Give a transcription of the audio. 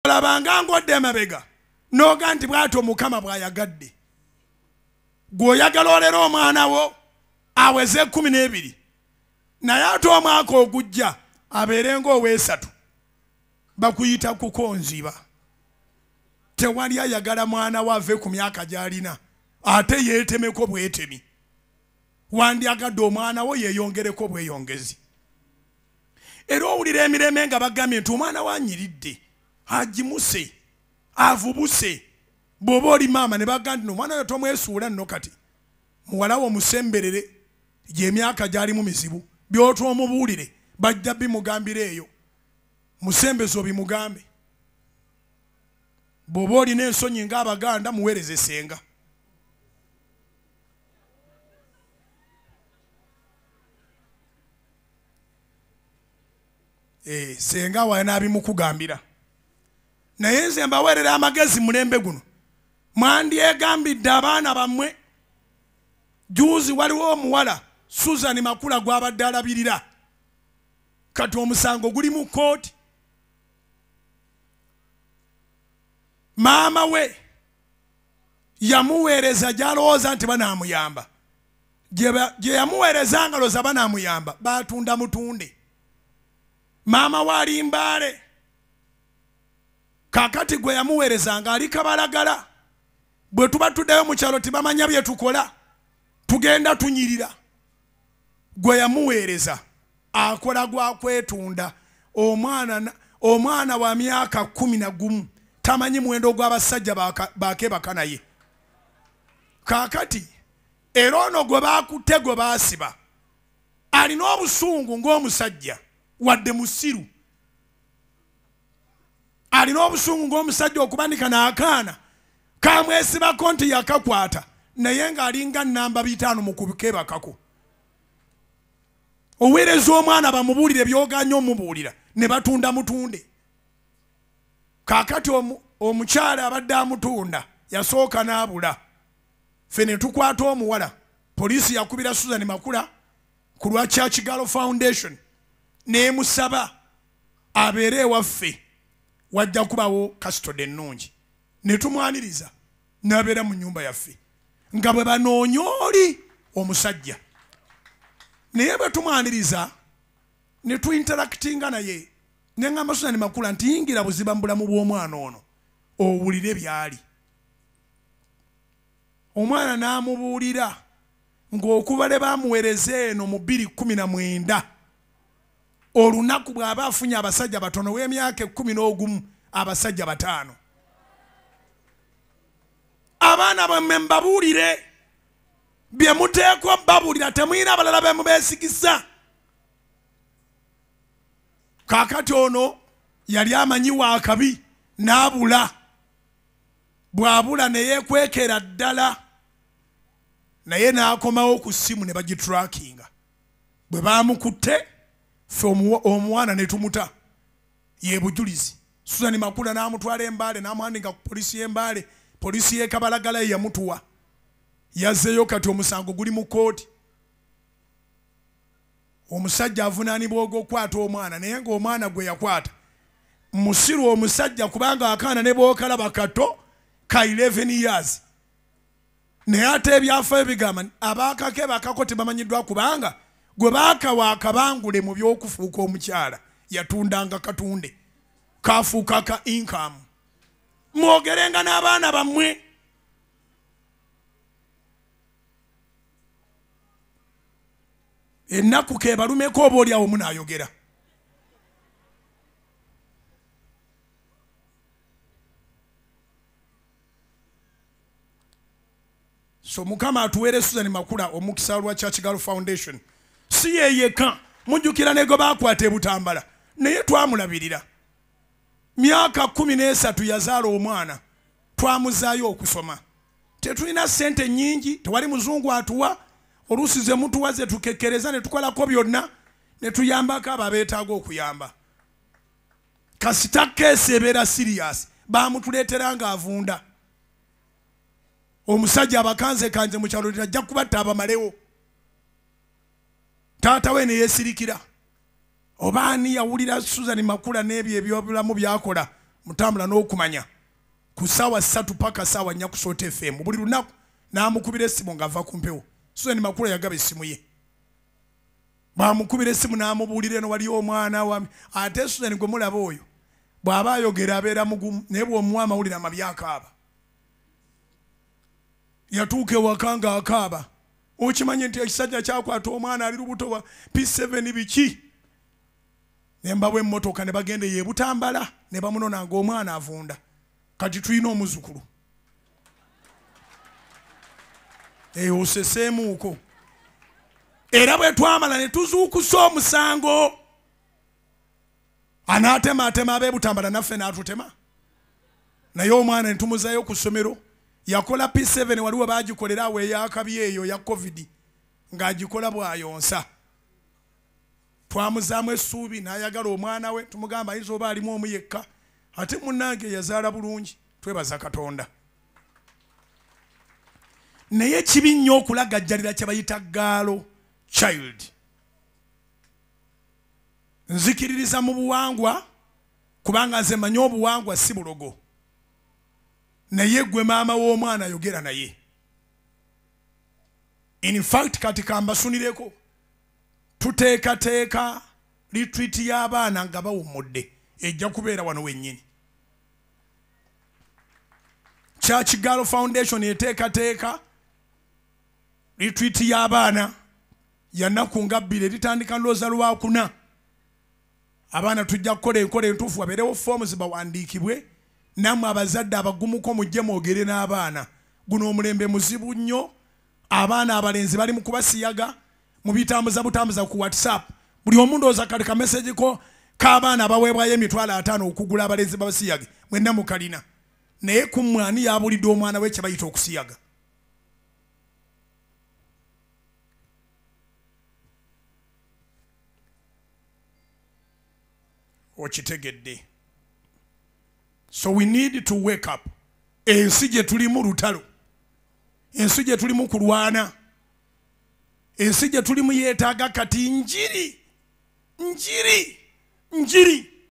Olabanga ngodde emabega n'oga nti bw'atyo Mukama bw'ayagadde. Gw'oyagala olera omwana wo aweze 12, naye ate omwaka ogujja abeere ng'oweesatu, bakuyita kukonziba. Tewali ayagala mwana we ave ku myaka gy'alina ate yeetemeko bwetemi. Wandyagadde omwana wo yeeyongereko bweyongezi. Era owulira emirembe nga bagambye nti omwana wanyiridde, agimuse, avubuse. Bw'oba oli maama ne bagamba nti omwana oyo tomwesuula nno, kati muwala wo omusemberere, gy'emyaka gy'alimu mizibu, by'otoomubuulire bajja bimugambira eyo, musembeze obimugambe. Bw'oba olina ensonyi ng'Abaganda, muweereze senga. Senga wanaabimukugambira. Naye nze mbaweerera amagezi mulembe guno, mwandyegambidde abaana bammwe. Juzi waliwo omuwala Susan Makula gw'abadde alabirira, kati omusango guli mu kkooti. Maama we yamuweereza gy'alowooza nti banaamuyamba, gye yamuweereza ngaloza banaamuyamba, baatunda mutunde. Maama we ali Mbaale, kaakati gwe yamuweereza ng'ali Kabalagala. Bwe tuba tuddayo mu kyalo tebamanya bye tukola, tugenda tunyirira. Gwe yamuweereza akola gwa kwetunda. Omwana wa myaka 11 tamanyi muwendo gw'abasajja bakeebaka naye. Kaakati era ono gwe baakutte gwe baasiba alina obusungu ng'omusajja, wadde musiru. Alina obusungu ng'omusajja okubanika n'akaana kamwesibako nti yakakwata, naye ng'alinga namba 5 mu kukeebakako. Oweereza omwana bamubuulire by'ogaanye omubuulira, ne batunda mutunde. Kaakati omukyala abadde amutunda yasooka n'abula, ffe ne tukwata omuwala. Poliisi yakubira Susan Makula ku lwa Church Girl Foundation n'emusaba abeere ewaffe, wajja kubawo custody ennungi. Ne tumwaniriza n'abeera mu nnyumba yaffe nga bwe banoonya oli omusajja. Naye bwe tumwaniriza ne tuinteractinga naye, ne ŋŋamba Susan Makula nti yingira buziba mu bulamu bw'omwana ono owulire by'ali. Omwana n'amubuulira ng'okuba le baamuweereza eno mu 2019, olunaku bw'aba afunye abasajja batono w'emyaka 11, abasajja 5. Abaana bammwe mbabuulire bye muteekwa babuulira, temuyina abalala be mubeesigisa. Kaakati ono yali amanyi waakabi n'abula, bw'abula ne yeekwekera ddala, naye n'akomawo ku ssimu ne bagitrackinga. Bwe baamukutte ffe omwana ne tumuta, ye bujulizi. Susan Makula n'amutwala Embaale n'amuhandika ku poliisi y'Embaale, poliisi y'e Kabalagala ye yamutuwa. Yazzeeyo kati omusango guli mu kkooti. Omusajja avunaanibwa ogw'okukwata omwana, naye ng'omwana gwe yakwata musiru omusajja, kubanga akaana ne bw'okalaba kato ka 11 years. Naye ate ebyafaayo bigamba abaakake bakako tebamanyiddwa, kubanga gwe baakawa akabangule mu by'okufuuka omukyala yatundanga katunde, kafuuka ka income. Mwogerenga n'abaana bammwe. Ennaku kebalumeko oba oli awo munaayogera. So Mukama atuweere Susan Makula omukisa lwa Church Girl Foundation. Si ye yekka, mujjukira ne gwe baakwata e Butambala, naye twamulabirira. Myaka 13 yazaala omwana, twamuzaayo okusoma. Tetulina ssente nnyingi, tewali muzungu atuwa, oluusi ze mutuwa ze tukekkereza ne tukolako byonna, ne tuyambako abo abeetaaga okuyamba. Kasita keesi ebeera serious, baamutuleetera ng'avunda. Omusajja abakanzekanze mu kyalo ajja kubatta abamalewo. Taata we ne yeesirikira. Oba ani yawulira Susan Makula n'ebyo ebyobulamu by'akola mutambula n'okumanya ku ssaawa 3 paka ssaawa 4 ku Salt FM buli lunaku n'amukubira essimu ng'ava ku mpewo. Susan Makula yagaba essimu ye, bamukubira essimu n'amubuulira eno waliyo omwana wa. Ate Susan gwe mulaba oyo bw'aba ayogera abeera mugumu, naye bw'omuwa amawulire amabi akaaba. Yatuuka ewaka ng'akaaba. Okimanyi nti ekisajja kyakwata omwana ali lubuto wa P7 biki, ne mbawa emmotoka ne bagenda e Butambala ne bamunona ng'omwana avunda. Kati tulina omuzukulu eyo oseseemuuko. Era bwe twamala ne tuzuukusa omusango, anaatemaatema ab'e Butambala naffe n'atutema. Naye omwana ne tumuzaayo ku ssomero. Yakola P7 waliwo baagikolera awo eyakabi eyo ya COVID ng'agikola bw'ayonsa. Twamuzaamu essuubi n'ayagala omwana we, tumugamba ayinza oba alimu omu yekka, ate munnange yazaala bulungi, twebaza Katonda. Naye kibi nnyo okulagajjalira kye bayita girl child. Nzikiririza mu buwangwa kubanga nze mmanyi obuwangwa si bulogo, naye gwe maama w'omwana yogera naye. In fact kati kambasunireko, tuteekateeka retreat y'abaana nga bawummudde, ejja kubeera wano wennyini. Church Girl Foundation eteekateeka retreat y'abaana ya nnaku nga 2, eritandika ndowooza Lwakuna. Abaana tujja kukola enkola entuufu, wabeerewo forms bawandiikibwe, nammwe abazadde abagumuko mujje mwogere n'abaana. Guno omulembe muzibu nnyo, abaana abalenzi bali mu kubasiyaga, mubitambuza butambuza ku WhatsApp. Buli omu ndowooza kali ka message ko k'abaana abaweebwayo 50,000 okugula abalenzi babasiyage, mwenna mukalina. Naye ku mmwe ani yabulidde omwana we kye bayita okusiyaga? Okitegedde? So we need to wake up. Ensi gye tulimu lutalo, ensi gye tulimu kulwana, ensi gye tulimu yeetaaga kati njiri, njiri, njiri.